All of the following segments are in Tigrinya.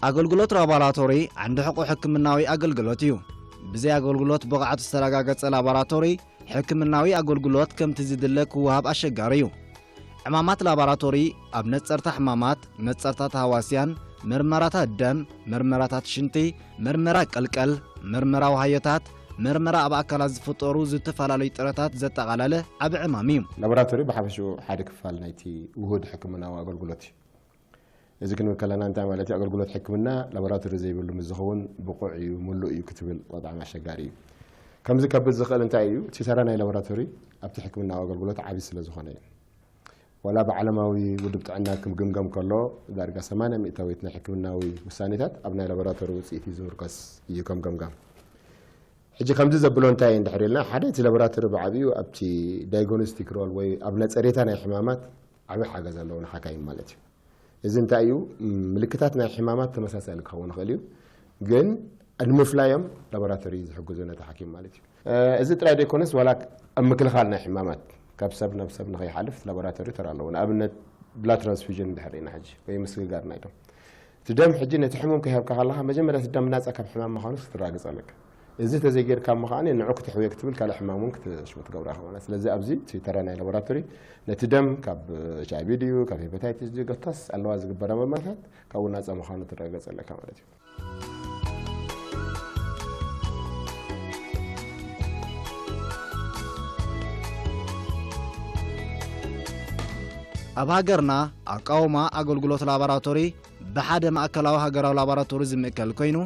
ኣገልግሎት ላቦራቶሪ ዓንዲ ሕቆ ሕክምናዊ ኣገልግሎት እዩ። ብዘይ ኣገልግሎት ብቕዓቱ ዝተረጋገጸ ላቦራቶሪ ሕክምናዊ ኣገልግሎት ከምቲ ዝድለ ክወሃብ ኣሸጋሪ እዩ። ዕማማት ላቦራቶሪ ኣብ ነጸርታ ሕማማት፣ ነጸርታ ተሃዋስያን፣ መርመራታት ደም፣ መርመራታት ሽንቲ፣ መርመራ ቀልቀል፣ መርመራ ውሃዮታት፣ መርመራ ኣብ ኣካላት ዝፍጠሩ ዝተፈላለዩ ጥረታት ዘጠቓለለ ዓቢ ዕማም እዩ። ላቦራቶሪ ብሓፈሽኡ ሓደ ክፋል ናይቲ ውሁድ ሕክምናዊ ኣገልግሎት እዩ። እዚ ክንብል ከለና እንታይ ማለት እዩ? ኣገልግሎት ሕክምና ላቦራቶሪ ዘይብሉ ምስ ዝኸውን ብቑዕ እዩ፣ ምሉእ እዩ ክትብል በጣዕሚ ኣሸጋሪ እዩ። ከምዚ ከብል ዝኽእል እንታይ እዩ? እቲ ተራ ናይ ላቦራቶሪ ኣብቲ ሕክምናዊ ኣገልግሎት ዓቢ ስለ ዝኾነ እዩ። ዋላ ብዓለማዊ ውድብ ጥዕና ክምግምገም ከሎ ዳርጋ ሰማንያ ሚእታዊት ናይ ሕክምናዊ ውሳኔታት ኣብ ናይ ላቦራቶሪ ውጽኢት እዩ ዝምርኮስ እዩ ከም ገምጋም። ሕጂ ከምዚ ዘብሎ እንታይ እዩ እንድሕር ኢልና፣ ሓደ እቲ ላቦራቶሪ ብዓቢኡ ኣብቲ ዳይግኖስቲክ ሮል ወይ ኣብ ነጸሬታ ናይ ሕማማት ዓቢ ሓገዝ ኣለዎ ንሓካይም ማለት እዩ። እዚ እንታይ እዩ? ም፣ ምልክታት ናይ ሕማማት ተመሳሳሊ ክኸውን ይኽእል እዩ፣ ግን ንምፍላዮም ላቦራቶሪ እዩ ዝሕግዞ ነቲ ሓኪም ማለት እዩ። እ፣ እዚ ጥራይ ዘይኮነስ ዋላ ኣብ ምክልኻል ናይ ሕማማት ካብ ሰብ ናብ ሰብ ንኸይሓልፍ ላቦራቶሪ ተራ ኣለዎ። ንኣብነት ብላድ ትራንስፊውዥን እንድሕር ኢና ሕጂ ወይ ምስግጋር ናይ ደም፣ እቲ ደም ሕጂ ነቲ ሕሙም ከይሃብካ ከለኻ መጀመርያ እቲ ደም ናጻ ካብ ሕማም ምዃኑ ክትረጋግጽ ኣለካ። እዚ ተዘይጌርካ እሞ ከኣ ንዑ ክትሕውዮ ክትብል ካልእ ሕማም እውን ክትሽሙ ትገብራ ኢኻ ማለት። ስለዚ ኣብዚ እቲ ተራ ናይ ላቦራቶሪ ነቲ ደም ካብ ኤች ኣይ ቪ ድዩ ካብ ሄፓታይቲስ ድዩ ገታስ ኣለዋ ዝግበራ መርመራታት ካብኡ ናጻ ምዃኑ ትረጋገጽ ኣለካ ማለት እዩ። ኣብ ሃገርና ኣቃውማ ኣገልግሎት ላቦራቶሪ ብሓደ ማእከላዊ ሃገራዊ ላቦራቶሪ ዝምእከል ኮይኑ፣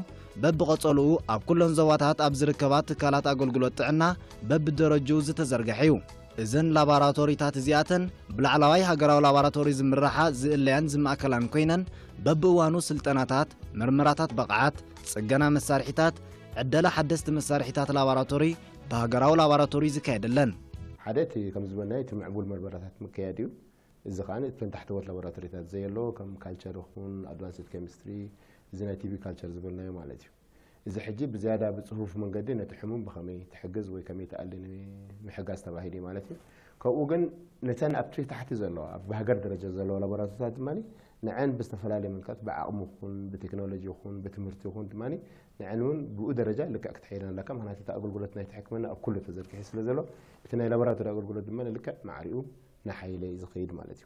በብቐጸልኡ ኣብ ኩለን ዞባታት ኣብ ዝርከባ ትካላት ኣገልግሎት ጥዕና በብደረጅኡ ዝተዘርግሐ እዩ። እዘን ላቦራቶሪታት እዚኣተን ብላዕለዋይ ሃገራዊ ላቦራቶሪ ዝምርሓ፣ ዝእለያን ዝማእከላን ኮይነን፣ በብእዋኑ ስልጠናታት፣ መርመራታት ብቕዓት፣ ጽገና መሳርሒታት፣ ዕደላ ሓደስቲ መሳርሒታት ላቦራቶሪ ብሃገራዊ ላቦራቶሪ ዝካየደለን። ሓደ እቲ ከም ዝበልናዮ እቲ ምዕቡል መርመራታት ምክያድ እዩ። እዚ ከኣ እተን ታሕተዎት ላቦራቶሪታት ዘየሎ ከም ካልቸር ይኹን ኣድቫንስድ ኬሚስትሪ፣ እዚ ናይ ቲ ቢ ካልቸር ዝበልናዮ ማለት እዩ። እዚ ሕጂ ብዝያዳ ብጽፉፍ መንገዲ ነቲ ሕሙም ብኸመይ ትሕግዝ ወይ ከመይ ትኣሊ ንምሕጋዝ ተባሂሉ እዩ ማለት እዩ። ከምኡ ግን ነተን ኣብቲ ታሕቲ ዘለዋ ኣብ ሃገር ደረጃ ዘለዋ ላቦራቶሪታት ድማ ንዐን ብዝተፈላለየ መልክዕ ብዓቕሚ ይኹን ብቴክኖሎጂ ይኹን ብትምህርቲ ይኹን ድማ ንዐን እውን ብኡ ደረጃ ልክዕ ክትሕይለን ኣለካ። ምኽንያቱ እቲ ኣገልግሎት ናይቲ ሕክምና ኣብ ኩሉ ተዘርጊሑ ስለ ዘሎ እቲ ናይ ላቦራቶሪ ኣገልግሎት ድማ ልክዕ ማዕሪኡ ናሓይለ እዩ ዝኸይድ ማለት እዩ።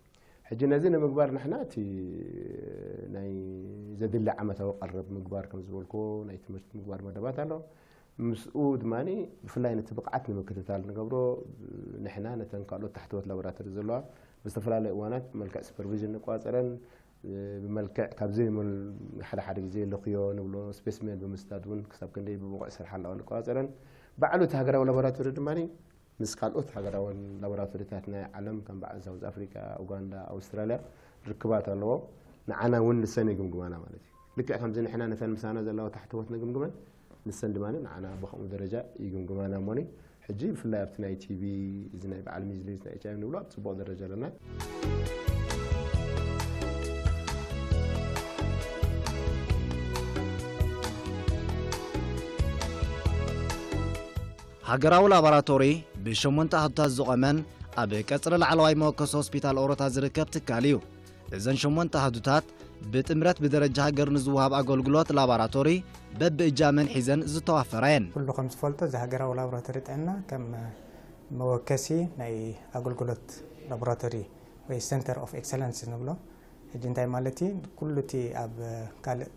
ሕጂ ነዚ ንምግባር ንሕና እቲ ናይ ዘድሊ ዓመታዊ ቀረብ ምግባር ከም ዝበልክዎ ናይ ትምህርቲ ምግባር መደባት ኣሎ። ምስኡ ድማ ብፍላይ ነቲ ብቕዓት ንምክትታል ንገብሮ ንሕና ነተን ካልኦት ታሕተዎት ላቦራቶሪ ዘለዋ ብዝተፈላለዩ እዋናት ብመልክዕ ሱፐርቪዥን ንቋፀረን ብመልክዕ ካብዚ ሓደ ሓደ ግዜ ልኽዮ ንብሎ ስፔስሜን ብምስዳድ እውን ክሳብ ክንደይ ብብቑዕ ስራሕ ኣለዋ ንቋፀረን ባዕሉ እቲ ሃገራዊ ላቦራቶሪ ድማ ምስ ካልኦት ሃገራውን ላቦራቶሪታት ናይ ዓለም ከም በዓል ሳውዝ ኣፍሪካ፣ ኡጋንዳ፣ ኣውስትራልያ ርክባት ኣለዎ። ንዓና እውን ንሰን ይግምግማና ማለት እዩ። ልክዕ ከምዚ ንሕና ነተን ምሳና ዘለዋ ታሕተዎት ንግምግመን ንሰን ድማ ንዓና ብኸምኡ ደረጃ ይግምግማና እሞኒ ሕጂ ብፍላይ ኣብቲ ናይ ቲ ቢ እዚ ናይ በዓል ሚዝሊዝ ናይ ኤች ኣይ ቪ ንብሎ ኣብ ፅቡቕ ደረጃ ኣለና። ሃገራዊ ላቦራቶሪ ብሸሞንተ ኣሃዱታት ዝቖመን ኣብ ቀጽሪ ላዕለዋይ መወከሲ ሆስፒታል ኦሮታ ዝርከብ ትካል እዩ። እዘን ሸሞንተ ኣሃዱታት ብጥምረት ብደረጃ ሃገር ንዝወሃብ ኣገልግሎት ላቦራቶሪ በብእጃመን ሒዘን ዝተዋፈራ እየን። ኩሉ ከም ዝፈልጦ እዚ ሃገራዊ ላቦራቶሪ ጥዕና ከም መወከሲ ናይ ኣገልግሎት ላቦራቶሪ ወይ ሴንተር ኦፍ ኤክሰለንስ ንብሎ። ሕጂ እንታይ ማለት እዩ? ኩሉ እቲ ኣብ ካልእ፣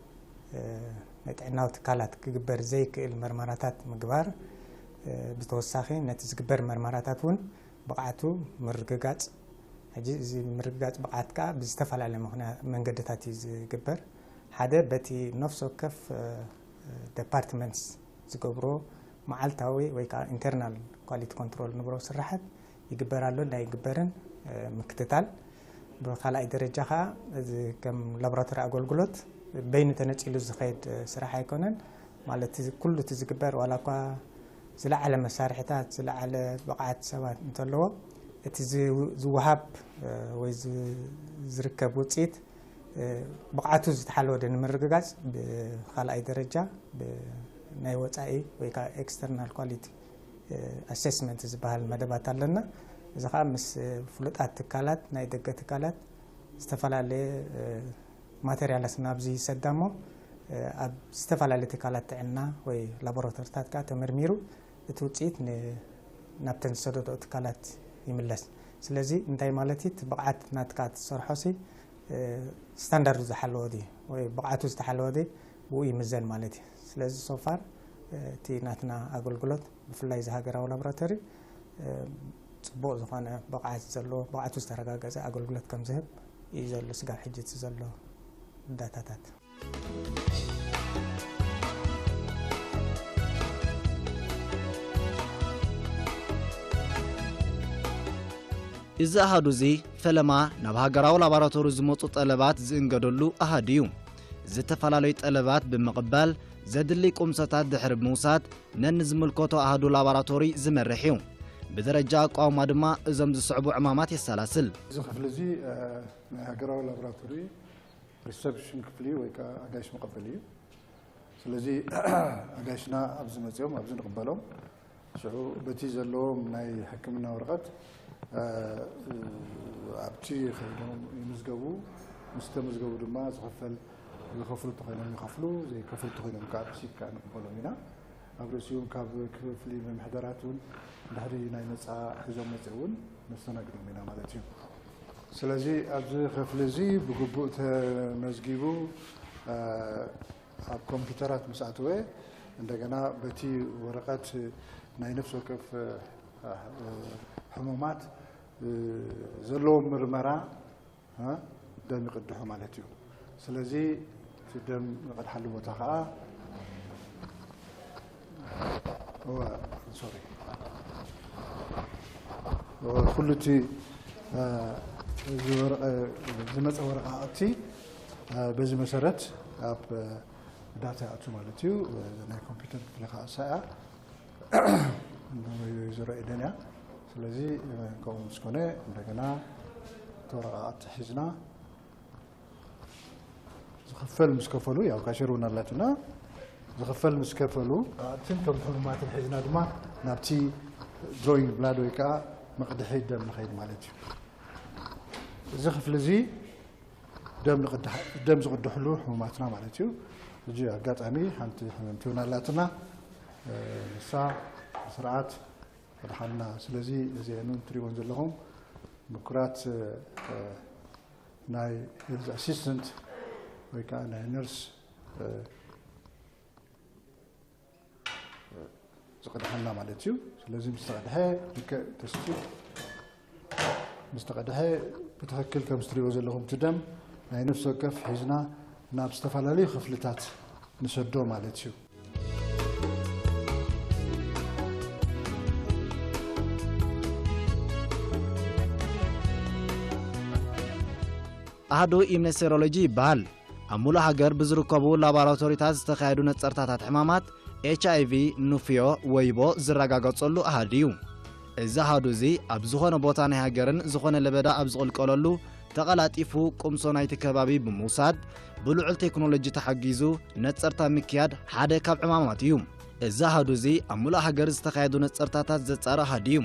እ፣ ናይ ጥዕናዊ ትካላት ክግበር ዘይክእል መርመራታት ምግባር፣ እ፣ ብተወሳኺ ነቲ ዝግበር መርመራታት እውን ብቕዓቱ ምርግጋጽ። ሕጂ እዚ ምርግጋጽ ብቕዓት ከኣ ብዝተፈላለየ ምኽንያ-፣ መንገድታት እዩ ዝግበር። ሓደ በቲ ነፍሲ ወከፍ፣ እ፣ እ፣ ዲፓርትመንትስ ዝገብሮ መዓልታዊ ወይ ከዓ ኢንተርናል ኳሊቲ ኮንትሮል ንብሎ ስራሓት ይግበር ኣሎ፣ እንዳይግበርን፣ እ፣ ምክትታል። ብኻልኣይ ደረጃ ከዓ እዚ ከም ላቦራቶሪ ኣገልግሎት በይኑ ተነጺሉ ዝኸይድ፣ እ፣ ስራሕ ኣይኮነን። ማለት እዚ ኩሉ እቲ ዝግበር ዋላ እኳ ዝለዓለ መሳርሕታት፣ ዝለዓለ ብቕዓት ሰባት እንተለዎ፣ እቲ ዝ-፣ ዝወሃብ፣ እ፣ ወይ ዝ-፣ ዝርከብ ውጽኢት እ፣ ብቕዓቱ ዝተሓለወ ዶ ንምርግጋጽ ብኻልኣይ ደረጃ ብ-፣ ናይ ወጻኢ ወይ ከዓ ኤክስተርናል ኳሊቲ፣ እ፣ ኣሴስመንት ዝበሃል መደባት ኣለና። እዚ ከዓ ምስ፣ እ፣ ፍሉጣት ትካላት፣ ናይ ደገ ትካላት ዝተፈላለየ፣ እ፣ ማተርያላት ናብዚ ይሰዳ እሞ ኣብ ዝተፈላለዩ ትካላት ጥዕና ወይ ላቦራቶሪታት ከዓ ተመርሚሩ እቲ ውፅኢት ን-፣ ናብተን ዝሰደዶ ትካላት ይምለስ። ስለዚ እንታይ ማለት እዩ? እቲ ብቕዓት ናትካ ትሰርሖ ሲ፣ እ፣ ስታንዳርዱ ዝሓለወ ድዩ ወይ ብቕዓቱ ዝተሓለወ ድዩ ብኡ ይምዘን ማለት እዩ። ስለዚ ሶፋር፣ እ፣ እቲ ናትና ኣገልግሎት ብፍላይ እዚ ሃገራዊ ላቦራቶሪ፣ እ፣ ጽቡቕ ዝኾነ ብቕዓት ዘለዎ፣ ብቕዓቱ ዝተረጋገጸ ኣገልግሎት ከም ዝህብ እዩ ዘሎ ስጋብ ሕጂ እቲ ዘሎ ዳታታት። እዚ ኣሃዱ እዚ ፈለማ ናብ ሃገራዊ ላቦራቶሪ ዝመጹ ጠለባት ዝእንገደሉ ኣሃዱ እዩ። ዝተፈላለዩ ጠለባት ብምቕባል ዘድሊ ቁምሶታት ድሕሪ ብምውሳድ ነንዝምልከቶ ኣሃዱ ላቦራቶሪ ዝመርሕ እዩ። ብደረጃ ኣቋውማ ድማ እዞም ዝስዕቡ ዕማማት የሰላስል። እዚ ክፍሊ እዚ ናይ ሃገራዊ ላቦራቶሪ ሪሰፕሽን ክፍሊ ወይ ከዓ ኣጋይሽ መቐበሊ እዩ። ስለዚ ኣጋይሽና ኣብዚ መፅኦም ኣብዚ ንቕበሎም። ሽዑ በቲ ዘለዎም ናይ ሕክምና ወረቐት ኣብቲ ከይዶም ይምዝገቡ። ምስ ተመዝገቡ ድማ ዝኸፈል ዝኸፍሉ እንተኾይኖም ይኸፍሉ፣ ዘይከፍሉ እንተኾይኖም ከዓ ብሲት ከዓ ንቕበሎም ኢና። ኣብ ርእሲኡ ካብ ክፍሊ ምምሕዳራት እውን ድሕሪ ናይ ነፃ ሒዞም መፅኡ እውን ነስተናግዶም ኢና ማለት እዩ። ስለዚ ኣብዚ ክፍሊ እዚ ብግቡእ ተመዝጊቡ ኣብ ኮምፒውተራት ምስ ኣተወ እንደገና በቲ ወረቐት ናይ ነፍሲ ወከፍ ሕሙማት ዘለዎም ምርመራ ደም ይቕድሑ ማለት እዩ። ስለዚ እቲ ደም ንቐድሓሉ ቦታ ከዓ ሶሪ ኩሉ እቲ ዝመፀ ወረቃቅቲ በዚ መሰረት ኣብ ዳታ ይኣቱ ማለት እዩ። ናይ ኮምፒውተር ክፍሊ ከዓ እሳ እያ ዝረአ ደንያ። ስለዚ ከምኡ ምስ ኮነ እንደገና ተወረቃቅቲ ሒዝና ዝኽፈል ምስ ከፈሉ ያው ካሽር እውን ኣላትና ዝኽፈል ምስ ከፈሉ ኣትን ከም ሕሙማትን ሒዝና ድማ ናብቲ ድሮይንግ ብላድ ወይ ከዓ መቕድሒ ደም ንኸይድ ማለት እዩ። እዚ ክፍሊ እዚ ደም ዝቕድሐሉ ሕሙማትና ማለት እዩ። እዚ ኣጋጣሚ ሓንቲ ሕምምቲ እውን ኣላትና ንሳ ብስርዓት ተድሓና። ስለዚ እዚአን እውን ትሪእወን ዘለኹም ምኩራት ናይ ሄልዝ ኣሲስተንት ወይ ከዓ ናይ ነርስ ዝቕድሓና ማለት እዩ። ስለዚ ምስ ተቐድሐ ልክዕ ተስቱ ምስ ተቐድሐ ብትኽክል ከም ዝትሪእዎ ዘለኹም እቲ ደም ናይ ነፍሲ ወከፍ ሒዝና ናብ ዝተፈላለዩ ክፍልታት ንሰዶ ማለት እዩ። ኣሃዱ ኢምነ ሴሮሎጂ ይበሃል። ኣብ ሙሉእ ሃገር ብዝርከቡ ላቦራቶሪታት ዝተኻየዱ ነጸርታታት ሕማማት ኤች ኣይ ቪ፣ ኑፍዮ፣ ወይቦ ዝረጋገጸሉ ኣሃዱ እዩ። እዚ ኣሃዱ እዚ ኣብ ዝኾነ ቦታ ናይ ሃገርን ዝኾነ ለበዳ ኣብ ዝቕልቀለሉ ተቐላጢፉ ቁምሶ ናይቲ ከባቢ ብምውሳድ ብልዑል ቴክኖሎጂ ተሓጊዙ ነጸርታ ምክያድ ሓደ ካብ ዕማማት እዩ። እዚ ኣሃዱ እዚ ኣብ ሙሉእ ሃገር ዝተኻየዱ ነጸርታታት ዘጻሪ ኣሃዱ እዩ።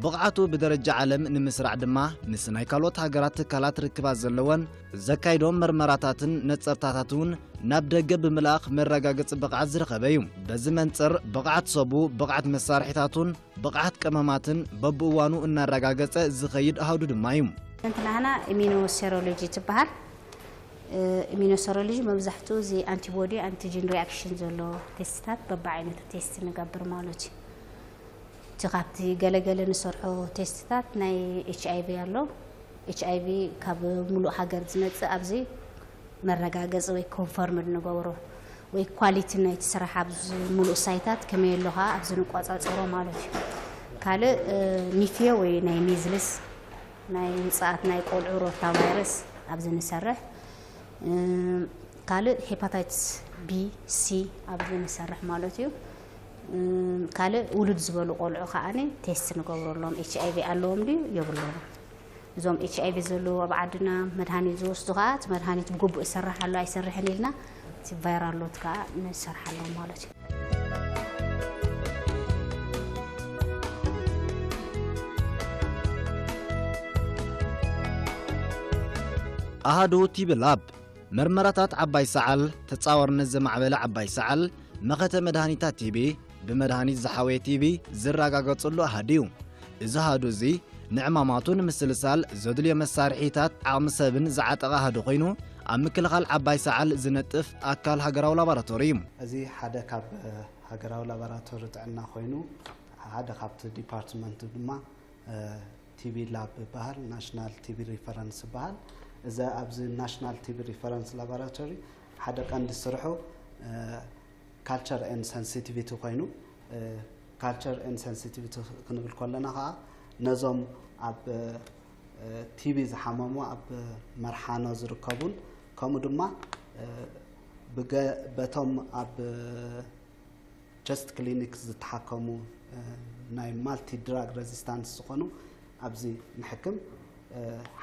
ብቕዓቱ ብደረጃ ዓለም ንምስራዕ ድማ ምስ ናይ ካልኦት ሃገራት ትካላት ርክባት ዘለወን ዘካይዶም መርመራታትን ነጸርታታት እውን ናብ ደገ ብምልኣኽ መረጋገጺ ብቕዓት ዝረኸበ እዩ። በዚ መንጽር ብቕዓት ሰቡ፣ ብቕዓት መሳርሒታቱን ብቕዓት ቀመማትን በብእዋኑ እናረጋገጸ ዝኸይድ ኣሃዱ ድማ እዩ። እንትና ሃና ኢሚኖ ሴሮሎጂ ትበሃል። ኢሚኖ ሴሮሎጂ መብዛሕትኡ እዚ ኣንቲቦዲ ኣንቲጂን ሪኣክሽን ዘሎ ቴስትታት በብዓይነቱ ቴስት ንገብር ማለት እዩ። እቲ ካብቲ ገለገለ ንሰርሖ ቴስትታት ናይ ኤች ኣይ ቪ ኣሎ። ኤች ኣይ ቪ ካብ ሙሉእ ሃገር ዝመፅእ ኣብዚ መረጋገፂ ወይ ኮንፈርምድ ንገብሮ ወይ ኳሊቲ ናይቲ ስራሕ ኣብዚ ሙሉእ ሳይታት ከመይ ኣሎ ከዓ ኣብዚ ንቆፃፀሮ ማለት እዩ። ካልእ ኒፊዮ ወይ ናይ ሚዝልስ ናይ ውፅኣት ናይ ቆልዑ ሮታ ቫይረስ ኣብዚ ንሰርሕ ካልእ ሄፓታይትስ ቢ ሲ ኣብዚ ንሰርሕ ማለት እዩ። ካልእ ውሉድ ዝበሉ ቆልዑ ከዓኒ ቴስት ንገብረሎም ኤች ኣይ ቪ ኣለዎም ድዩ የብሎም። እዞም ኤች ኣይ ቪ ዘለዉ ኣብ ዓድና መድሃኒት ዝወስዱ ከዓ እቲ መድሃኒት ብግቡእ ይሰርሕ ኣሎ ኣይሰርሕን ኢልና እቲ ቫይራል ሎድ ከዓ ንሰርሓሎም ማለት እዩ። ኣሃዱ ቲቢ ላብ መርመራታት ዓባይ ሰዓል፣ ተጻዋርነት ዘማዕበለ ዓባይ ሰዓል፣ መኸተ መድሃኒታት ቲቢ፣ ብመድሃኒት ዝሓወየ ቲቢ ዝረጋገጸሉ ኣሃዱ እዩ። እዚ ኣሃዱ እዚ ንዕማማቱ ንምስልሳል ዘድልዮ መሳርሒታት ዓቕሚ ሰብን ዝዓጠቐ ኣሃዱ ኮይኑ፣ ኣብ ምክልኻል ዓባይ ሰዓል ዝነጥፍ ኣካል ሃገራዊ ላቦራቶሪ እዩ። እዚ ሓደ ካብ ሃገራዊ ላቦራቶሪ ጥዕና ኮይኑ፣ ሓደ ካብቲ ዲፓርትመንት ድማ ቲቢ ላብ ይበሃል፣ ናሽናል ቲቢ ሪፈረንስ ይበሃል። እዚ ኣብዚ ናሽናል ቲቢ ሪፈረንስ ላቦራቶሪ ሓደ ቀንዲ ስርሑ ካልቸር ኤን ሰንሲቲቪቲ ኮይኑ፣ ካልቸር ኤን ሰንሲቲቪቲ ክንብል ከለና ከዓ ነዞም ኣብ ቲቢ ዝሓመሙ ኣብ መርሓኖ ዝርከቡን ከምኡ ድማ ብገ- በቶም ኣብ ቸስት ክሊኒክ ዝተሓከሙ ናይ ማልቲ ድራግ ሬዚስታንስ ዝኾኑ ኣብዚ ንሕክም።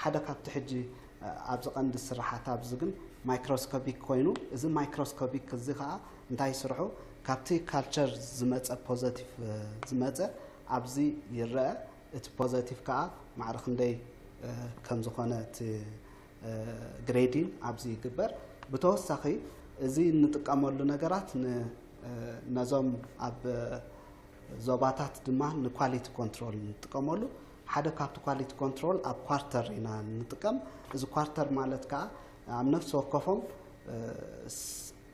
ሓደ ካብቲ ሕጂ ኣብዚ ቀንዲ ስራሓት ኣብዚ ግን ማይክሮስኮፒክ ኮይኑ፣ እዚ ማይክሮስኮፒክ እዚ ከዓ እንታይ ስርሑ? ካብቲ ካልቸር ዝመፀ ፖዘቲቭ ዝመፀ ኣብዚ ይረአ። እቲ ፖዘቲቭ ከዓ ማዕረ ክንደይ ከም ዝኾነ እቲ ግሬዲን ኣብዚ ይግበር። ብተወሳኺ እዚ እንጥቀመሉ ነገራት ን- ነዞም ኣብ ዞባታት ድማ ንኳሊቲ ኮንትሮል ንጥቀመሉ። ሓደ ካብቲ ኳሊቲ ኮንትሮል ኣብ ኳርተር ኢና ንጥቀም። እዚ ኳርተር ማለት ከዓ ኣብ ነፍሲ ወከፎም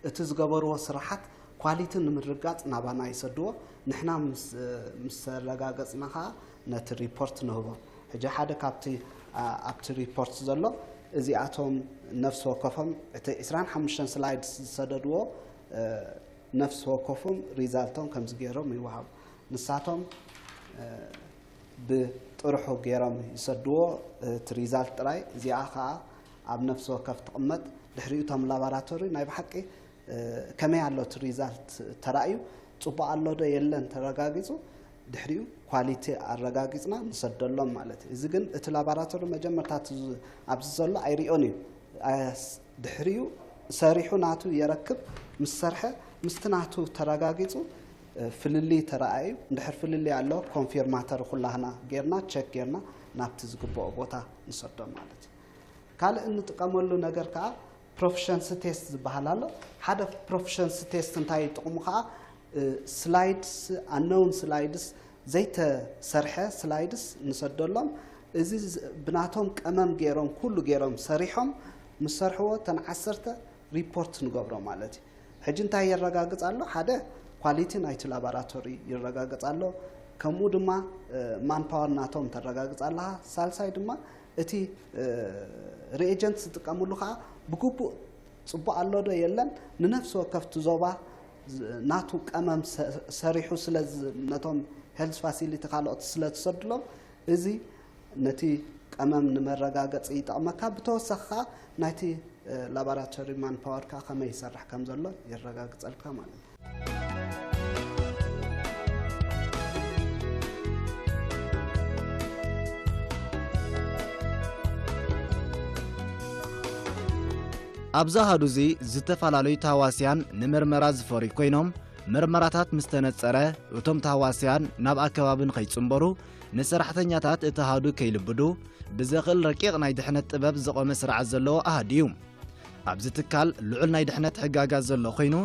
እቲ ዝገበርዎ ስራሓት ኳሊቲ ንምርጋፅ ናባና ይሰድዎ። ንሕና ምስ ኣረጋገፅና ከዓ ነቲ ሪፖርት ንህቦም። ሕጂ ሓደ ካብቲ ኣብቲ ሪፖርት ዘሎ እዚኣቶም ነፍሲ ወከፎም እቲ ዕስራን ሓሙሽተን ስላይድስ ዝሰደድዎ ነፍሲ ወከፎም ሪዛልቶም ከምዚ ገይሮም ይወሃቡ። ንሳቶም ብጥርሑ ገይሮም ይሰድዎ እቲ ሪዛልት ጥራይ። እዚኣ ከዓ ኣብ ነፍሲ ወከፍ ትቕመጥ። ድሕሪኡ እቶም ላባራቶሪ ናይ ብሓቂ ከመይ ኣሎ እቲ ሪዛልት ተራእዩ፣ ፅቡቕ ኣሎ ዶ የለን ተረጋጊፁ፣ ድሕሪኡ ኳሊቲ ኣረጋጊፅና ንሰደሎም ማለት እዩ። እዚ ግን እቲ ላባራቶሪ መጀመርታ ኣብዚ ዘሎ ኣይሪኦን እዩ። ድሕሪኡ ሰሪሑ ናቱ የረክብ፣ ምስ ሰርሐ ምስቲ ናቱ ተረጋጊፁ ፍልልይ ተረኣዩ። እንድሕር ፍልልይ ኣሎ ኮንፊርማተሪ ኩላህና ጌርና ቸክ ጌርና ናብቲ ዝግብኦ ቦታ ንሰዶ ማለት እዩ። ካልእ እንጥቀመሉ ነገር ከዓ ፕሮፊሸንሲ ቴስት ዝበሃል ኣሎ። ሓደ ፕሮፊሸንሲ ቴስት እንታይ እዩ ጥቕሙ ከዓ ስላይድስ ኣነውን ስላይድስ ዘይተሰርሐ ስላይድስ ንሰደሎም። እዚ ብናቶም ቀመም ገይሮም ኩሉ ገይሮም ሰሪሖም ምስ ሰርሕዎ እተን ዓሰርተ ሪፖርት ንገብሮ ማለት እዩ። ሕጂ እንታይ የረጋግፅ ኣሎ? ሓደ ኳሊቲ ናይቲ ላባራቶሪ ይረጋገፅ ኣሎ። ከምኡ ድማ ማንፓወር ናቶም ተረጋግፅ ኣለኻ። ሳልሳይ ድማ እቲ ሪኤጀንት ዝጥቀምሉ ከዓ ብግቡእ ፅቡቕ ኣሎ ዶ የለን ንነፍሲ ወከፍቲ ዞባ ናቱ ቀመም ሰሪሑ ስለ ነቶም ሄልዝ ፋሲሊቲ ካልኦት ስለ ዝሰድሎም እዚ ነቲ ቀመም ንመረጋገፂ ይጠቕመካ። ብተወሳኺ ከዓ ናይቲ ላባራቶሪ ማንፓወር ከዓ ከመይ ይሰርሕ ከም ዘሎ የረጋግፀልካ ማለት እዩ። ኣብዚ ኣሃዱ እዚ ዝተፈላለዩ ተሃዋስያን ንምርመራ ዝፈርዩ ኮይኖም፣ ምርመራታት ምስ ተነጸረ፣ እቶም ተሃዋስያን ናብ ኣከባቢ ንኸይጽንበሩ፣ ንሰራሕተኛታት እቲ ኣሃዱ ከይልብዱ ብዘኽእል ረቂቕ ናይ ድሕነት ጥበብ ዝቖመ ስርዓት ዘለዎ ኣሃዱ እዩ። ኣብዚ ትካል ልዑል ናይ ድሕነት ሕጋጋት ዘሎ ኮይኑ፣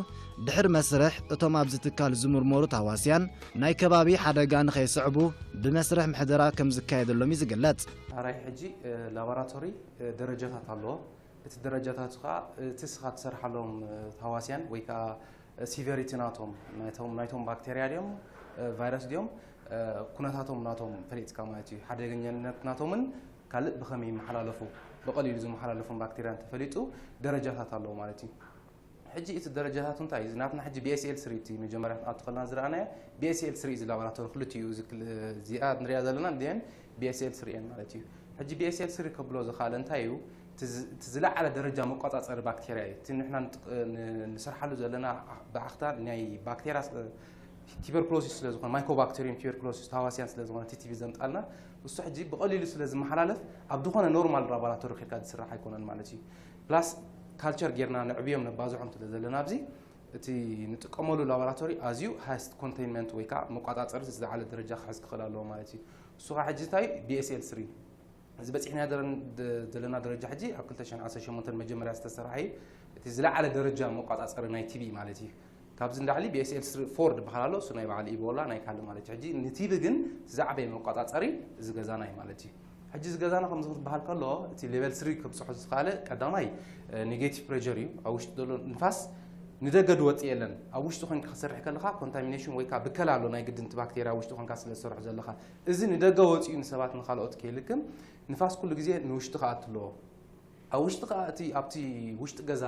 ድሕሪ መስርሕ እቶም ኣብዚ ትካል ዝምርመሩ ተሃዋስያን ናይ ከባቢ ሓደጋ ንኸየስዕቡ ብመስርሕ ምሕደራ ከም ዝካየደሎም እዩ ዝግለጽ። ኣራይ ሕጂ ላቦራቶሪ ደረጃታት ኣለዎ። እቲ ደረጃታቱ ከዓ እቲ ስኻ ትሰርሓሎም ተሃዋስያን ወይ ከዓ ሲቨሪቲ ናቶም ናይቶም ናይቶም ባክቴርያ ድዮም ቫይረስ ድዮም ኩነታቶም ናቶም ፈሊጥካ ማለት እዩ። ሓደገኛነት ናቶምን ካልእ ብኸመይ ይመሓላለፉ ብቐሊሉ ዝመሓላለፉን ባክቴርያን ተፈሊጡ ደረጃታት ኣለዎ ማለት እዩ። ሕጂ እቲ ደረጃታቱ እንታይ እዩ? ናትና ሕጂ ቢኤስኤል ስሪ እቲ መጀመርያ ኣትኸልና ዝረኣናዮ ቢኤስኤል ስሪ እዚ ላቦራቶሪ ክልቲኡ እዚ ክል- እዚኣ ንሪኣ ዘለና እንዲአን ቢኤስኤል ስሪ እየን ማለት እዩ። ሕጂ ቢኤስኤል ስሪ ከብሎ ዝኽኣለ እንታይ እዩ? እቲ ዝ- እቲ ዝለዓለ ደረጃ መቆፃፀሪ ባክቴርያ እዩ። እቲ ንሕና ንጥቅ- ን- ንሰርሓሉ ዘለና ብኣኽታ ናይ ባክቴርያ ስ- ቲበርኩሎሲስ ስለ ዝኾነ ማይኮባክቴሪየም ቲበርኩሎሲስ ተሃዋስያን ስለ ዝኾነ ቲቲቪ ዘምጣልና እሱ ሕጂ ብቐሊሉ ስለ ዝመሓላለፍ ኣብ ዝኾነ ኖርማል ላቦራቶሪ ኬድካ ዝስራሕ ኣይኮነን ማለት እዩ። ፕላስ ካልቸር ጌርና ንዕብዮም ነባዝሖም ስለ ዘለና ኣብዚ እቲ ንጥቀመሉ ላቦራቶሪ ኣዝዩ ሃይስት ኮንቴይንመንት ወይ ከዓ መቋፃፀሪ ዝለዓለ ደረጃ ክሕዝ ክኽእል ኣለዎ ማለት እዩ። እሱ ከዓ ሕጂ እንታይ ቢኤስኤል ስሪ እዚ በፂሕና ዘለና ደረጃ ሕጂ ኣብ ክልተ ሽሕን ዓሰርተ ሸሞንተን መጀመርያ ዝተሰርሐ እዩ። እቲ ዝለዓለ ደረጃ መቆፃፀሪ ናይ ቲቢ ማለት እዩ። ካብዚ ንላዕሊ ቢ ኤስ ኤል ፎር ዝበሃል ኣሎ፣ እሱ ናይ በዓል ኢቦላ ናይ ካልእ ማለት እዩ። ሕጂ ንቲቢ ግን እቲ ዝዓበየ መቆፃፀሪ እዚ ገዛና እዩ ማለት እዩ። ሕጂ እዚ ገዛና ከምዚ ክትበሃል ከሎ እቲ ሌቨል ስሪ ክብፅሖ ዝኸኣለ ቀዳማይ ኔጌቲቭ ፕሬር እዩ። ኣብ ውሽጢ ዘሎ ንፋስ ንደገ ዝወፅእ የለን። ኣብ ውሽጢ ኮንካ ክሰርሕ ከለካ ኮንታሚኔሽን ወይ ከዓ ብከላ ኣሎ፣ ናይ ግድን እቲ ባክቴርያ ኣብ ውሽጢ ኮንካ ስለ ዝሰርሑ ዘለካ፣ እዚ ንደገ ወፂኡ ንሰባት ንካልኦት ከይልክም ንፋስ ኩሉ ግዜ ንውሽጢ ክኣቱ ኣለዎ። ኣብ ውሽጢ ከዓ እቲ ኣብቲ ውሽጢ ገዛ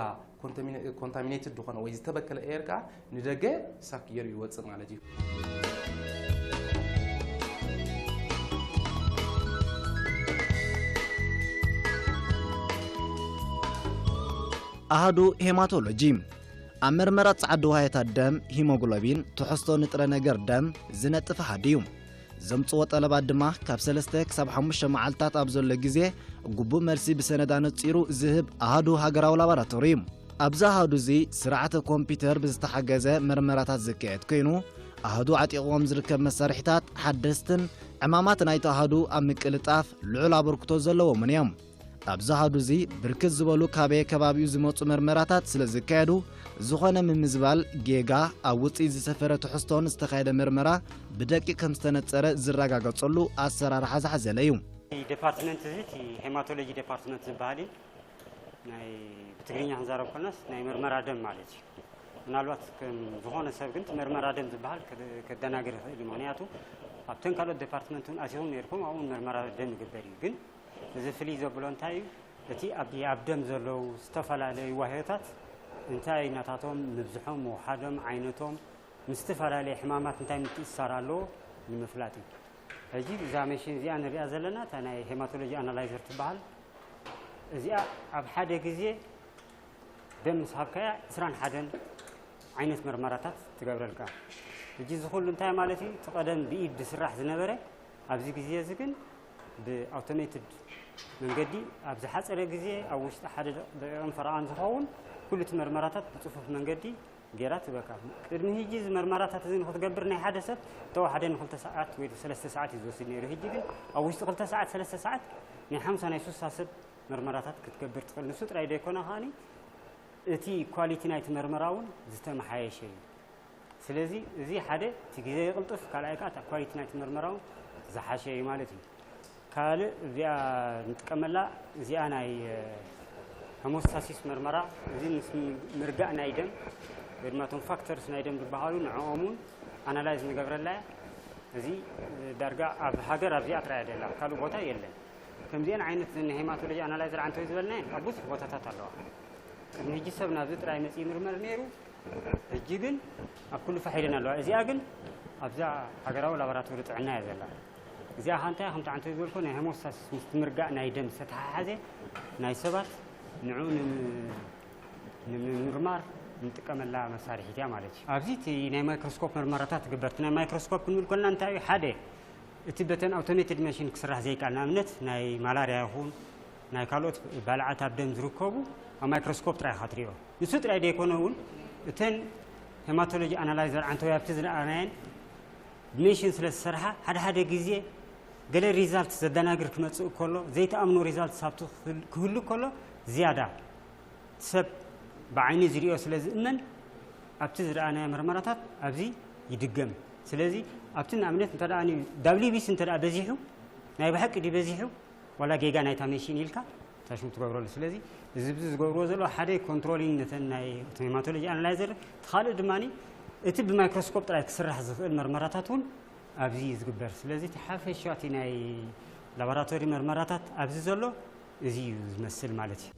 ኮንታሚኔትድ ዝኾነ ወይ ዝተበከለ ኤር ከዓ ንደገ ሳክ ገይሩ ይወፅእ ማለት እዩ። ኣሃዱ ሄማቶሎጂ ኣብ መርመራ ጸዓዱ ዋህዮታት ደም፣ ሂሞግሎቢን፣ ትሕዝቶ ንጥረ ነገር ደም፣ ዝነጥፍ ኣሃዱ እዩ። ዘምጽዎ ጠለባት ድማ ካብ ሰለስተ ክሳብ ሓሙሽተ መዓልታት ኣብ ዘሎ ግዜ ግቡእ መልሲ ብሰነድ ኣነጺሩ ዝህብ ኣሃዱ ሃገራዊ ላቦራቶሪ እዩ። ኣብዚ ኣሃዱ እዚ ስርዓተ ኮምፒተር ብዝተሓገዘ መርመራታት ዝካየድ ኮይኑ፣ ኣሃዱ ዓጢቕዎም ዝርከብ መሳርሒታት ሓደስትን ዕማማት ናይቲ ኣሃዱ ኣብ ምቅልጣፍ ልዑል ኣበርክቶ ዘለዎምን እዮም። ኣብዚ ኣሃዱ እዚ ብርክት ዝበሉ ካበየ ከባቢኡ ዝመጹ መርመራታት ስለ ዝካየዱ፣ ዝኾነ ምምዝባል፣ ጌጋ፣ ኣብ ውጽኢት ዝሰፈረ ትሕዝቶን ዝተኻየደ መርመራ ብደቂቕ ከም ዝተነጸረ ዝረጋገጸሉ ኣሰራርሓ ዝሓዘለ እዩ። ዲፓርትመንት እዚ እቲ ሄማቶሎጂ ዲፓርትመንት ዝበሃል እዩ። ናይ ብትግርኛ ክንዛረብ ከለናስ ናይ መርመራ ደም ማለት እዩ። ምናልባት ከም ዝኾነ ሰብ ግን እቲ መርመራ ደም ዝበሃል ከደናግር ይኽእል እዩ። ምኽንያቱ ኣብተን ካልኦት ዲፓርትመንት እውን ኣሲኹም ነይርኩም ኣብኡ እውን መርመራ ደም ይግበር እዩ። ግን እዚ ፍልይ ዘብሎ እንታይ እዩ? እቲ ኣብ ኣብ ደም ዘለዉ ዝተፈላለዩ ዋህዮታት እንታይ ናታቶም ምብዝሖም፣ ምውሓዶም፣ ዓይነቶም ምስ ዝተፈላለየ ሕማማት እንታይ ምትእስሳር ኣለዎ ንምፍላጥ እዩ። ሕጂ እዛ መሽን እዚኣ ንሪኣ ዘለና እታ ናይ ሄማቶሎጂ ኣናላይዘር ትበሃል። እዚኣ ኣብ ሓደ ግዜ ደም ምስ ሃብካያ ዕስራን ሓደን ዓይነት መርመራታት ትገብረልካ። ሕጂ እዚ ኩሉ እንታይ ማለት እዩ? እቲ ቀደም ብኢድ ዝስራሕ ዝነበረ ኣብዚ ግዜ እዚ ግን ብኣውቶሜትድ መንገዲ ኣብ ዝሓፀረ ግዜ ኣብ ውሽጢ ሓደ ደቂቕን ፈረቓን ዝኸውን ኩሉ እቲ መርመራታት ብፅፉፍ መንገዲ ገይራ ትበካ። ቅድሚ ሕጂ እዚ መርመራታት እዚ ንክትገብር ናይ ሓደ ሰብ ተወሓደ ንክልተ ሰዓት ወይ ሰለስተ ሰዓት እዩ ዝወስድ ነይሩ። ሕጂ ግን ኣብ ውሽጢ ክልተ ሰዓት ሰለስተ ሰዓት ናይ ሓምሳ ናይ ሱሳ ሰብ መርመራታት ክትገብር ትኽእል። ንሱ ጥራይ ዘይኮነ ከዓኒ እቲ ኳሊቲ ናይቲ መርመራ እውን ዝተመሓየሸ እዩ። ስለዚ እዚ ሓደ እቲ ግዜ ይቕልጥፍ፣ ካልኣይ ከዓ እታ ኳሊቲ ናይቲ መርመራ እውን ዝሓሸ እዩ ማለት እዩ። ካልእ እዚኣ ንጥቀመላ እዚኣ ናይ ሄሞስታሲስ መርመራ እዚ ምስ ምርጋእ ናይ ደም ወይ ድማ እቶም ፋክተርስ ናይ ደም ዝበሃሉ ንዕኦም እውን ኣናላይዝ ንገብረላ እያ። እዚ ዳርጋ ኣብ ሃገር ኣብዚኣ ጥራይ እያ ዘላ፣ ካልእ ቦታ የለን። ከምዚአን ዓይነት ናይ ሄማቶሎጂ ኣናላይዘር ዓንተወይ ዝበልናየን ኣብ ብዙሕ ቦታታት ኣለዋ። ቅድሚ ሕጂ ሰብ ናብዚ ጥራይ መፂኡ ይምርመር ነይሩ። ሕጂ ግን ኣብ ኩሉ ፋሕ ኢለን ኣለዋ። እዚኣ ግን ኣብዛ ሃገራዊ ላቦራቶሪ ጥዕና እያ ዘላ። እዚኣ ከ እንታይ ከምቲ ዓንተወይ ዝበልኮ ናይ ሄሞስታሲስ ምስ ምርጋእ ናይ ደም ዝተተሓሓዘ ናይ ሰባት ንዑ ንምምርማር ንጥቀመላ መሳርሒት እያ ማለት እዩ። ኣብዚ እቲ ናይ ማይክሮስኮፕ መርመራታት ትግበር። እቲ ናይ ማይክሮስኮፕ ክንብል ከለና እንታይ እዩ? ሓደ እቲ በተን ኣውቶሜትድ መሽን ክስራሕ ዘይከኣል ንኣብነት ናይ ማላርያ ይኹን ናይ ካልኦት ባልዓት ኣብ ደም ዝርከቡ ኣብ ማይክሮስኮፕ ጥራይ ኢኻ ትሪኦ። ንሱ ጥራይ ዘይኮነ እውን እተን ሄማቶሎጂ ኣናላይዘር ዓንተወይ ኣብቲ ዝረኣናየን ብሜሽን ስለ ዝሰርሓ ሓደ ሓደ ግዜ ገለ ሪዛልት ዘደናግር ክመፅእ ከሎ ዘይተኣምኖ ሪዛልት ሳብቲ ክህሉ ከሎ ዝያዳ ሰብ ብዓይኒ ዝሪኦ ስለ ዝእመን ኣብቲ ዝረኣናዮ መርመራታት ኣብዚ ይድገም። ስለዚ ኣብቲ ንኣብነት እንተ ደኣ ዳብሊቢሲ እንተ ደኣ በዚሑ ናይ ብሓቂ ድዩ በዚሑ ዋላ ጌጋ ናይታ ሜሽን ኢልካ ታሽሙ ትገብረሉ። ስለዚ እዚ ብዚ ዝገብርዎ ዘሎ ሓደ ኮንትሮሊንግ ነተን ናይ ሄማቶሎጂ ኣናላይዘር፣ እቲ ካልእ ድማ እቲ ብማይክሮስኮፕ ጥራይ ክስራሕ ዝኽእል መርመራታት እውን ኣብዚ እዩ ዝግበር። ስለዚ እቲ ሓፈሻ እቲ ናይ ላቦራቶሪ መርመራታት ኣብዚ ዘሎ እዚ እዩ ዝመስል ማለት እዩ።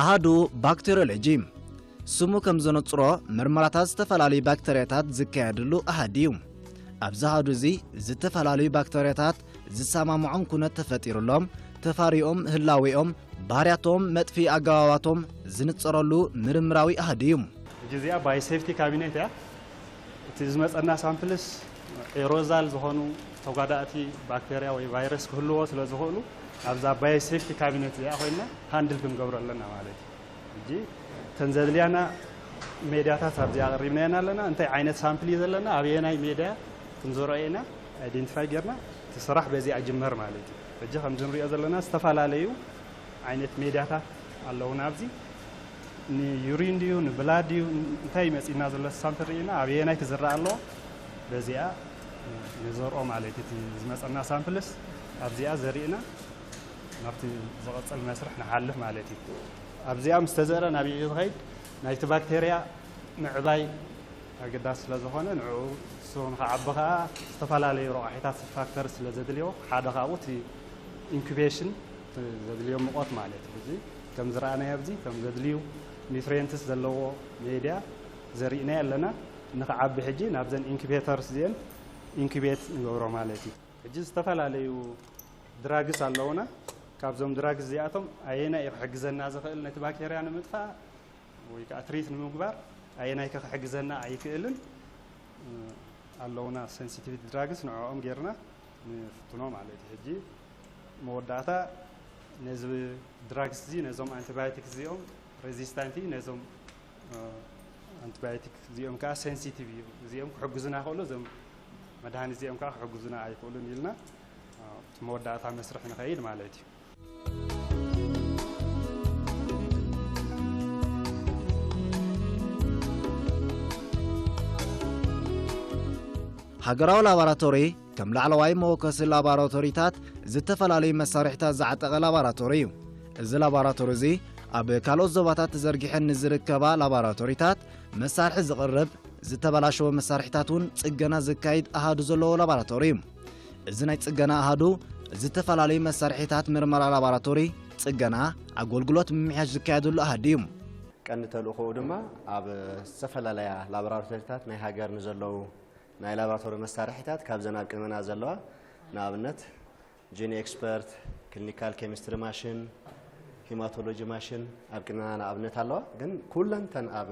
ኣሃዱ ባክቴሪዮሎጂ ስሙ ከም ዘነጽሮ፣ ምርመራታት ዝተፈላለዩ ባክተርያታት ዝካየድሉ ኣሃዱ እዩ። ኣብዚ ኣሃዱ እዚ ዝተፈላለዩ ባክተርያታት ዝሰማምዖም ኩነት ተፈጢሩሎም፣ ተፋሪኦም፣ ህላዌኦም፣ ባህርያቶም፣ መጥፍኢ ኣገባባቶም ዝንጸረሉ ምርምራዊ ኣሃዱ እዩ። ሕጂ እዚኣ ባዮሴፍቲ ካቢኔት እያ። እቲ ዝመጸና ሳምፕልስ ኤሮዛል ዝኾኑ ተጓዳእቲ ባክተርያ ወይ ቫይረስ ክህልዎ ስለ ዝኽእሉ ኣብዛ ባዮሴፍቲ ካቢኔት እዚኣ ኮይና ሃንድል ክንገብሮ ኣለና ማለት እዩ። ሕጂ እተን ዘድልያና ሜድያታት ኣብዚ ኣቕሪብናየን ኣለና። እንታይ ዓይነት ሳምፕል እዩ ዘለና፣ ኣበየናይ ሜድያ ክንዘርኦ ኢና፣ ኣይደንቲፋይ ጌርና እቲ ስራሕ በዚ ኣጅመር ማለት እዩ። ሕጂ ከምዚ ንሪኦ ዘለና ዝተፈላለዩ ዓይነት ሜድያታት ኣለውና። ኣብዚ ንዩሪን ድዩ ንብላድ ድዩ እንታይ መፂና ዘሎ ሳምፕል ርኢና ኣበየናይ ክዝራእ ኣለዎ በዚኣ ንዘርኦ ማለት እዩ። እቲ ዝመፀና ሳምፕልስ ኣብዚኣ ዘሪእና ናብቲ ዝቐፅል መስርሕ ንሓልፍ ማለት እዩ። ኣብዚኣ ምስ ተዘረ ናብ እዩ ዝኸይድ ናይቲ ባክቴርያ ምዕባይ ኣገዳሲ ስለ ዝኾነ ንዕኡ እሱ ንኽዓቢ ከዓ ዝተፈላለዩ ረቋሒታት ፋክተር ስለ ዘድልዮ ሓደ ካብኡ እቲ ኢንኩቤሽን ዘድልዮ ሙቐት ማለት እዩ። እዚ ከም ዝረኣናዮ ኣብዚ ከም ዘድልዩ ኒውትሪየንትስ ዘለዎ ሜድያ ዘሪእናዮ ኣለና። ንኽዓቢ ሕጂ ናብዘን ኢንኩቤተርስ እዚአን ኢንኩቤት ንገብሮ ማለት እዩ። ሕጂ ዝተፈላለዩ ድራግስ ኣለውና። ካብዞም ድራግስ እዚኣቶም ኣየናይ እዩ ክሕግዘና ዝኽእል ነቲ ባክቴርያ ንምጥፋእ ወይ ከዓ ትሪት ንምግባር ኣየናይ ከ ክሕግዘና ኣይክእልን ኣለውና። ሴንሲቲቪቲ ድራግስ ንዕኦም ጌርና ንፍትኖ ማለት እዩ። ሕጂ መወዳእታ ነዚ ድራግስ እዚ ነዞም ኣንቲባዮቲክስ እዚኦም ሬዚስታንት እዩ፣ ነዞም ኣንቲባዮቲክ እዚኦም ከዓ ሴንሲቲቭ እዩ። እዚኦም ክሕግዙና ከሎ እዞም መድሃኒት እዚኦም ከዓ ክሕግዙና ኣይክእሉን ኢልና እቲ መወዳእታ መስርሕ ንኸይድ ማለት እዩ። ሃገራዊ ላቦራቶሪ ከም ላዕለዋይ መወከሲ ላቦራቶሪታት ዝተፈላለዩ መሳርሒታት ዝዓጠቐ ላቦራቶሪ እዩ። እዚ ላቦራቶሪ እዚ ኣብ ካልኦት ዞባታት ተዘርጊሐን ንዝርከባ ላቦራቶሪታት መሳርሒ ዝቕርብ፣ ዝተበላሸወ መሳርሒታት እውን ጽገና ዘካይድ ኣሃዱ ዘለዎ ላቦራቶሪ እዩ። እዚ ናይ ጽገና ኣሃዱ ዝተፈላለዩ መሳርሒታት ምርመራ ላቦራቶሪ፣ ጽገና፣ ኣገልግሎት ምምሕያሽ ዝካየደሉ ኣሃዱ እዩ። ቀንዲ ተልእኾኡ ድማ ኣብ ዝተፈላለያ ላቦራቶሪታት ናይ ሃገር ንዘለዉ ናይ ላቦራቶሪ መሳርሒታት ካብዘን ኣብ ቅድመና ዘለዋ ንኣብነት ጂን ኤክስፐርት፣ ክሊኒካል ኬሚስትሪ ማሽን፣ ሂማቶሎጂ ማሽን ኣብ ቅድመና ንኣብነት ኣለዋ። ግን ኩለንተን ኣብ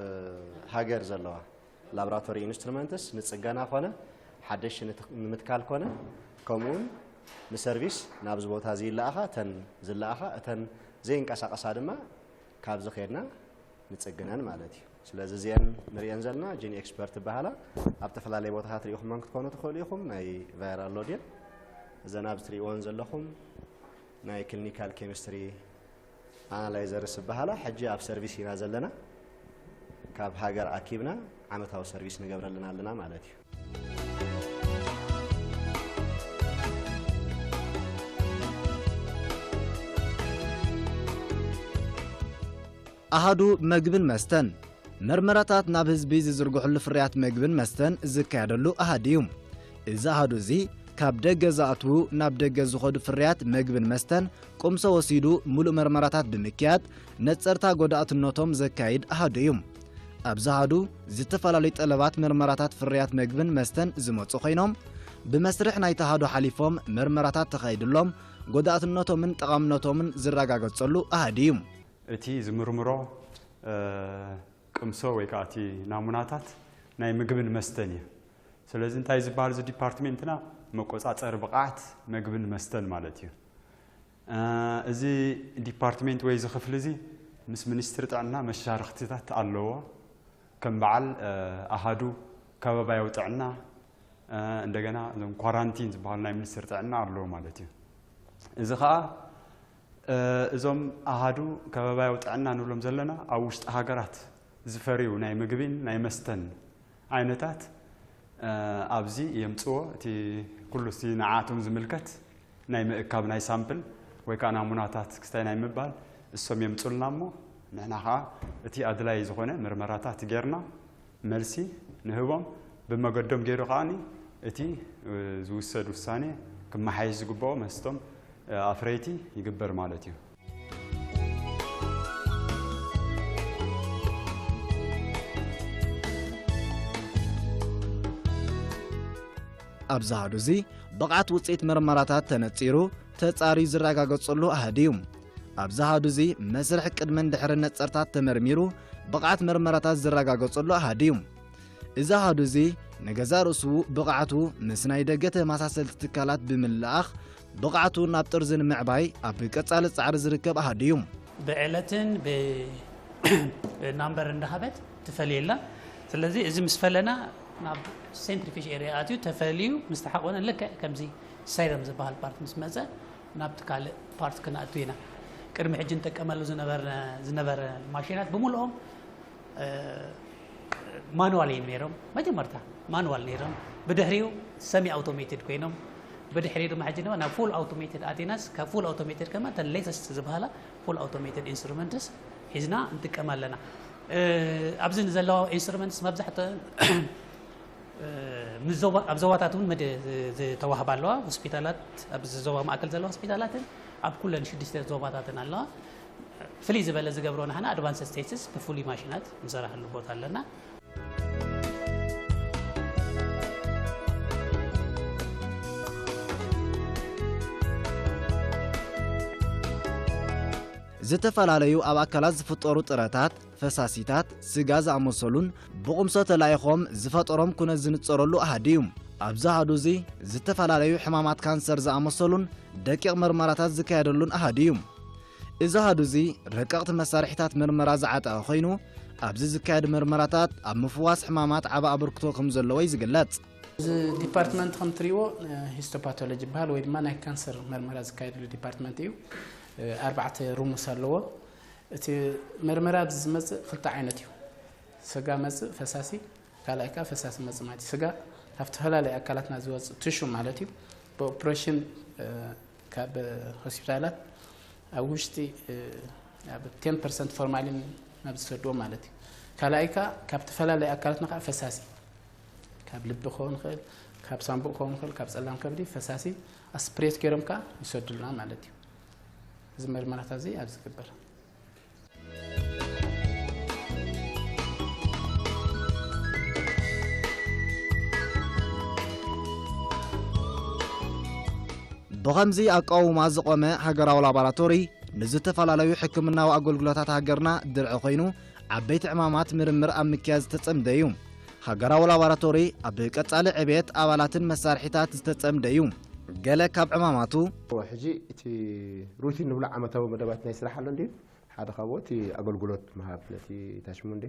ሃገር ዘለዋ ላቦራቶሪ ኢንስትሩመንትስ ንጽገና ኮነ ሓደሽ ንምትካል ኮነ ከምኡውን ንሰርቪስ ናብዚ ቦታ እዚ ይለኣኻ፣ እተን ዝለኣኻ እተን ዘይንቀሳቐሳ ድማ ካብዚ ኸድና ንጽግነን ማለት እዩ። ስለዚ እዚአን ንሪአን ዘለና ጂን ኤክስፐርት ይበሃላ። ኣብ ተፈላለየ ቦታታት ሪኢኹመን ክትኮኑ ትኽእሉ ኢኹም። ናይ ቫይራል ሎድ እየን። እዘን ኣብዚ ትሪእወን ዘለኹም ናይ ክሊኒካል ኬሚስትሪ ኣናላይዘርስ ይበሃላ። ሕጂ ኣብ ሰርቪስ ኢና ዘለና። ካብ ሃገር ኣኪብና ዓመታዊ ሰርቪስ ንገብረለን ኣለና ማለት እዩ። ኣሃዱ መግብን መስተን መርመራታት ናብ ህዝቢ ዝዝርግሕሉ ፍርያት መግብን መስተን ዝካየደሉ ኣሃዱ እዩ። እዚ ኣሃዱ እዚ ካብ ደገ ዝኣትዉ ናብ ደገ ዝኸዱ ፍርያት መግብን መስተን ቁምሶ ወሲዱ ሙሉእ መርመራታት ብምክያድ ነጸርታ ጎዳእትነቶም ዘካይድ ኣሃዱ እዩ። ኣብዚ ኣሃዱ ዝተፈላለዩ ጠለባት መርመራታት ፍርያት መግብን መስተን ዝመጹ ኮይኖም ብመስርሕ ናይቲ ኣሃዱ ሓሊፎም መርመራታት ተኻይድሎም ጎዳእትነቶምን ጠቓምነቶምን ዝረጋገጸሉ ኣሃዱ እዩ። እቲ ዝምርምሮ ቅምሶ ወይ ከዓ እቲ ናሙናታት ናይ ምግብን መስተን እዩ። ስለዚ እንታይ ዝበሃል እዚ ዲፓርትሜንትና መቆፃፀሪ ብቕዓት ምግብን መስተን ማለት እዩ። እዚ ዲፓርትሜንት ወይ እዚ ክፍሊ እዚ ምስ ሚኒስትሪ ጥዕና መሻርክትታት ኣለዎ። ከም በዓል ኣሃዱ ከባባያዊ ጥዕና እንደገና እዞም ኳራንቲን ዝበሃሉ ናይ ሚኒስትሪ ጥዕና ኣለዎ ማለት እዩ። እዚ ከዓ እዞም ኣሃዱ ከባባያዊ ጥዕና ንብሎም ዘለና ኣብ ውሽጢ ሃገራት ዝፈርዩ ናይ ምግቢን ናይ መስተን ዓይነታት ኣብዚ የምፅዎ። እቲ ኩሉ እቲ ንዓቶም ዝምልከት ናይ ምእካብ ናይ ሳምፕል ወይ ከዓ ናሙናታት ክስታይ ናይ ምባል እሶም የምፁልና እሞ ንሕና ከዓ እቲ ኣድላይ ዝኾነ ምርመራታት ጌርና መልሲ ንህቦም። ብመገዶም ገይሩ ከዓኒ እቲ ዝውሰድ ውሳኔ ክመሓየሽ ዝግብኦ መስቶም ኣፍረይቲ ይግበር ማለት እዩ። ኣብዚ ኣሃዱ እዚ ብቕዓት ውፅኢት መርመራታት ተነፂሩ ተፃርዩ ዝረጋገፀሉ ኣሃዱ እዩ። ኣብዚ ኣሃዱ እዚ መስርሕ ቅድምን ድሕርን ነፀርታት ተመርሚሩ ብቕዓት መርመራታት ዝረጋገፀሉ ኣሃዱ እዩ። እዚ ኣሃዱ እዚ ንገዛእ ርእሱ ብቕዓቱ ምስ ናይ ደገ ተመሳሰልቲ ትካላት ብምልኣኽ ብቕዓቱ ናብ ጥርዚ ንምዕባይ ኣብ ቀፃሊ ፃዕሪ ዝርከብ ኣሃዱ እዩ። ብዕለትን ብናምበር እንዳሃበት ትፈልየላ። ስለዚ እዚ ምስ ፈለና ናብ ሴንትሪፊጅ ኤሪያ ኣትዩ ተፈልዩ ምስ ተሓቆነ ልክዕ ከምዚ ሰይረም ዝበሃል ፓርት ምስ መፀ ናብቲ ካልእ ፓርት ክነእቱ ኢና። ቅድሚ ሕጂ ንጥቀመሉ ዝነበረ ዝነበረ ማሽናት ብምልኦም ማኑዋል እዮም ነይሮም። መጀመርታ ማኑዋል ነይሮም፣ ብድሕሪኡ ሰሚ ኣውቶሜትድ ኮይኖም፣ ብድሕሪኡ ድማ ሕጂ ድማ ናብ ፉል ኣውቶሜትድ ኣቲናስ ካብ ፉል ኣውቶሜትድ ከማ ተን ሌተስት ዝበሃላ ፉል ኣውቶሜትድ ኢንስትሩመንትስ ሒዝና እንጥቀም ኣለና። ኣብዚ ዘለዋ ኢንስትሩመንትስ መብዛሕትአን ኣብ ዞባታት እውን ዝተዋህባ ኣለዋ። ሆስፒታላት ኣብዚ ዞባ ማእከል ዘለዋ ሆስፒታላትን ኣብ ኩለን ሽዱሽተ ዞባታትን ኣለዋ። ፍልይ ዝበለ ዝገብሮ ንሕና ኣድቫንስ ስቴትስ ብፍሉይ ማሽናት ንሰራሕሉ ቦታ ኣለና። ዝተፈላለዩ ኣብ ኣካላት ዝፍጠሩ ጥረታት፣ ፈሳሲታት፣ ስጋ ዝኣመሰሉን ብቑምሶ ተላኢኾም ዝፈጠሮም ኩነት ዝንጸረሉ ኣሃዱ እዩ። ኣብዚ ኣሃዱ እዚ ዝተፈላለዩ ሕማማት ካንሰር ዝኣመሰሉን ደቂቕ መርመራታት ዝካየደሉን ኣሃዱ እዩ። እዚ ኣሃዱ እዚ ረቀቕቲ መሳርሒታት መርመራ ዝዓጠቐ ኮይኑ፣ ኣብዚ ዝካየድ መርመራታት ኣብ ምፍዋስ ሕማማት ዓቢ ኣበርክቶ ከም ዘለዎ እዩ ዝግለጽ። እዚ ዲፓርትመንት ከም ትሪእዎ ሂስቶፓቶሎጂ ይበሃል ወይ ድማ ናይ ካንሰር መርመራ ዝካየድሉ ዲፓርትመንት እዩ። ኣርባዕተ ሩምስ ኣለዎ። እቲ መርመራ ኣብዚ ዝመፅእ ክልተ ዓይነት እዩ። ስጋ መፅእ ፈሳሲ፣ ካልኣይ ከዓ ፈሳሲ መፅእ ማለት እዩ። ስጋ ካብ ዝተፈላለዩ ኣካላትና ዝወፅእ ትሹ ማለት እዩ። ብኦፕሬሽን ካብ ሆስፒታላት ኣብ ውሽጢ ኣብ ቴን ፐርሰንት ፎርማሊን ናብ ዝሰድዎ ማለት እዩ። ካልኣይ ከዓ ካብ ዝተፈላለዩ ኣካላትና ከዓ ፈሳሲ ካብ ልቢ ክኸውን ይኽእል፣ ካብ ሳንቡእ ክኸውን ይኽእል፣ ካብ ፀላም ከብዲ ፈሳሲ ኣስፕሬት ገይሮም ከዓ ይሰዱልና ማለት እዩ። እዚ መርመራታት እዚ ኣብዚ ይግበር። ብኸምዚ ኣቃውማ ዝቖመ ሃገራዊ ላቦራቶሪ ንዝተፈላለዩ ሕክምናዊ ኣገልግሎታት ሃገርና ድርዒ ኮይኑ ዓበይቲ ዕማማት ምርምር ኣብ ምክያድ ዝተጸምደ እዩ። ሃገራዊ ላቦራቶሪ ኣብ ቀጻሊ ዕብየት ኣባላትን መሳርሒታት ዝተጸምደ እዩ። ገለ ካብ ዕማማቱ ሕጂ እቲ ሩቲን ንብሎ ዓመታዊ መደባት ናይ ስራሕ ኣሎ እንድዩ። ሓደ ካብኡ እቲ ኣገልግሎት ምሃብ ነቲ ታሽሙንዲ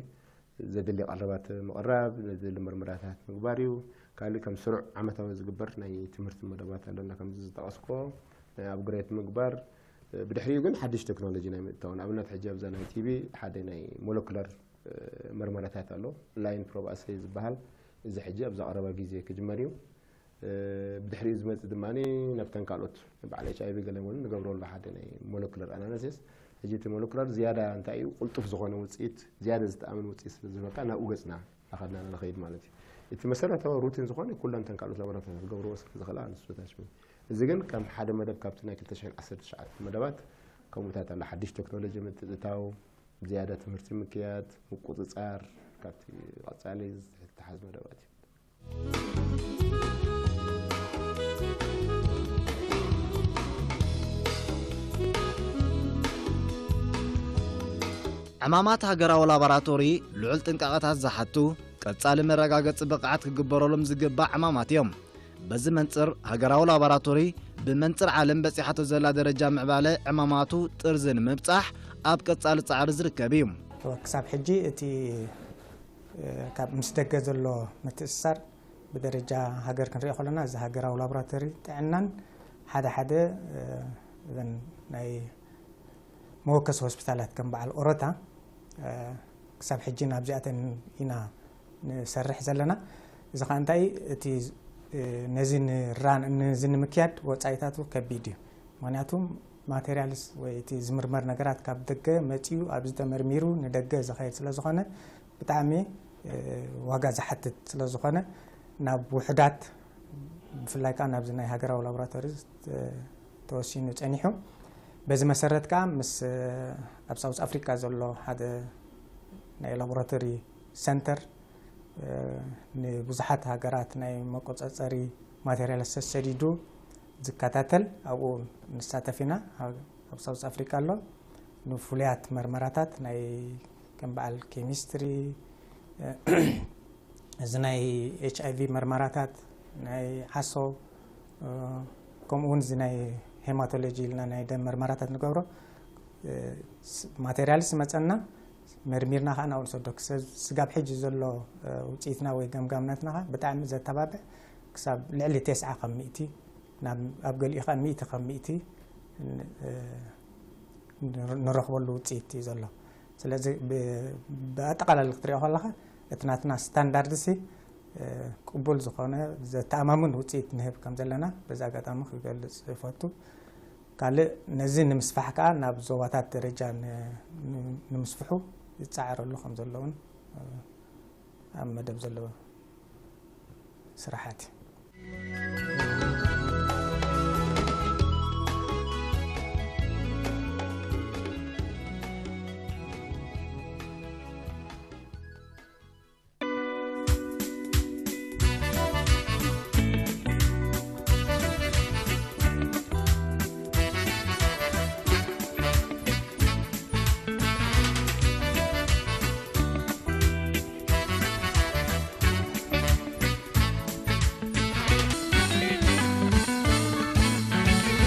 ዘድሊ ቀረባት ምቕራብ፣ ዘድሊ ምርምራታት ምግባር እዩ። ካልእ ከም ስሩዕ ዓመታዊ ዝግበር ናይ ትምህርቲ መደባት ኣለና፣ ከምዚ ዝጠቐስኮ ናይ ኣፕግሬድ ምግባር። ብድሕሪኡ ግን ሓድሽ ቴክኖሎጂ ናይ ምእታው፣ ንኣብነት ሕጂ ኣብዛ ናይ ቲቢ ሓደ ናይ ሞለኩለር መርመራታት ኣሎ፣ ላይን ፕሮብ ኣሰይ ዝበሃል። እዚ ሕጂ ኣብዛ ቀረባ ግዜ ክጅመር እዩ። ብድሕሪኡ ዝመጽእ ድማ ናብተን ካልኦት በዓል ኤች ኣይቪ ገለ እውን ንገብረሉ ሓደ ናይ ሞለኩለር ኣናሊሲስ። ሕጂ እቲ ሞለኩለር ዝያዳ እንታይ እዩ ቅልጡፍ ዝኾነ ውፅኢት፣ ዝያዳ ዝተኣምን ውፅኢት ስለ ዝህበካ ናብኡ ገፅና እናኸድና ንኸይድ ማለት እዩ። እቲ መሰረታዊ ሩቲን ዝኾነ ኩለን ተን ካልኦት ላቦራቶሪታት ክገብርዎ ስለ ዝኽእላ ንሱ ታሽሚ። እዚ ግን ከም ሓደ መደብ ካብቲ ናይ ክልተ ሽሕን ዓሰርተ ትሽዓተ መደባት ከምኡታት ኣሎ። ሓድሽ ቴክኖሎጂ ምትእትታው፣ ዝያዳ ትምህርቲ ምክያድ፣ ምቁፅፃር ካብቲ ቀፃሊ ዝተሓዝ መደባት እዩ። ዕማማት ሃገራዊ ላቦራቶሪ ልዑል ጥንቃቐታት ዝሓቱ ቀጻሊ መረጋገጺ ብቕዓት ክግበረሎም ዝግባእ ዕማማት እዮም። በዚ መንጽር ሃገራዊ ላቦራቶሪ ብመንጽር ዓለም በጺሓቶ ዘላ ደረጃ ምዕባለ ዕማማቱ ጥርዚ ንምብጻሕ ኣብ ቀጻሊ ጻዕሪ ዝርከብ እዩ። ክሳብ ሕጂ እቲ ካብ ምስ ደገ ዘሎ ምትእስሳር ብደረጃ ሃገር ክንሪኦ ከለና እዚ ሃገራዊ ላቦራቶሪ ጥዕናን ሓደ ሓደ እዘን ናይ መወከሲ ሆስፒታላት ከም በዓል ኦሮታ ክሳብ ሕጂ ናብዚኣተን ኢና ንሰርሕ ዘለና። እዚ ከዓ እንታይ እቲ ነዚ ንራን ነዚ ንምክያድ ወፃኢታቱ ከቢድ እዩ። ምክንያቱ ማቴሪያልስ ወይ እቲ ዝምርመር ነገራት ካብ ደገ መፂኡ ኣብዚ ተመርሚሩ ንደገ ዝኸይድ ስለ ዝኾነ ብጣዕሚ ዋጋ ዝሓትት ስለ ዝኾነ ናብ ውሑዳት ብፍላይ ከዓ ናብዚ ናይ ሃገራዊ ላቦራቶሪ ተወሲኑ ፀኒሑ። በዚ መሰረት ከዓ ምስ ኣብ ሳውዝ ኣፍሪካ ዘሎ ሓደ ናይ ላቦራቶሪ ሰንተር ንብዙሓት ሃገራት ናይ መቆፃፀሪ ማቴሪያል ሰሰዲዱ ዝከታተል ኣብኡ ንሳተፍ ኢና። ኣብ ሳውዝ ኣፍሪካ ኣሎ። ንፍሉያት መርመራታት ናይ ከም በዓል ኬሚስትሪ፣ እዚ ናይ ኤች ኣይ ቪ መርመራታት፣ ናይ ዓሶ፣ ከምኡ እውን እዚ ናይ ሄማቶሎጂ ኢልና ናይ ደም መርመራታት ንገብሮ ማቴሪያልስ መፀና መርሚርና ከዓ ናብ ንሰዶ። ስጋብ ሕጂ ዘሎ ውፅኢትና ወይ ገምጋምነትና ከዓ ብጣዕሚ ዘተባብዕ፣ ክሳብ ልዕሊ ተስዓ ከም ሚእቲ፣ ኣብ ገሊኡ ከዓ ሚእቲ ከም ሚእቲ ንረኽበሉ ውፅኢት እዩ ዘሎ። ስለዚ ብኣጠቃላሊ ክትሪኦ ከለካ እቲ ናትና ስታንዳርድ ሲ ቅቡል ዝኾነ ዘተኣማምን ውፅኢት ንህብ ከም ዘለና በዚ ኣጋጣሚ ክገልፅ ይፈቱ። ካልእ ነዚ ንምስፋሕ ከዓ ናብ ዞባታት ደረጃ ንምስፍሑ ይፃዕረሉ ከም ዘለውን ኣብ መደብ ዘለዎ ስራሓት እዩ።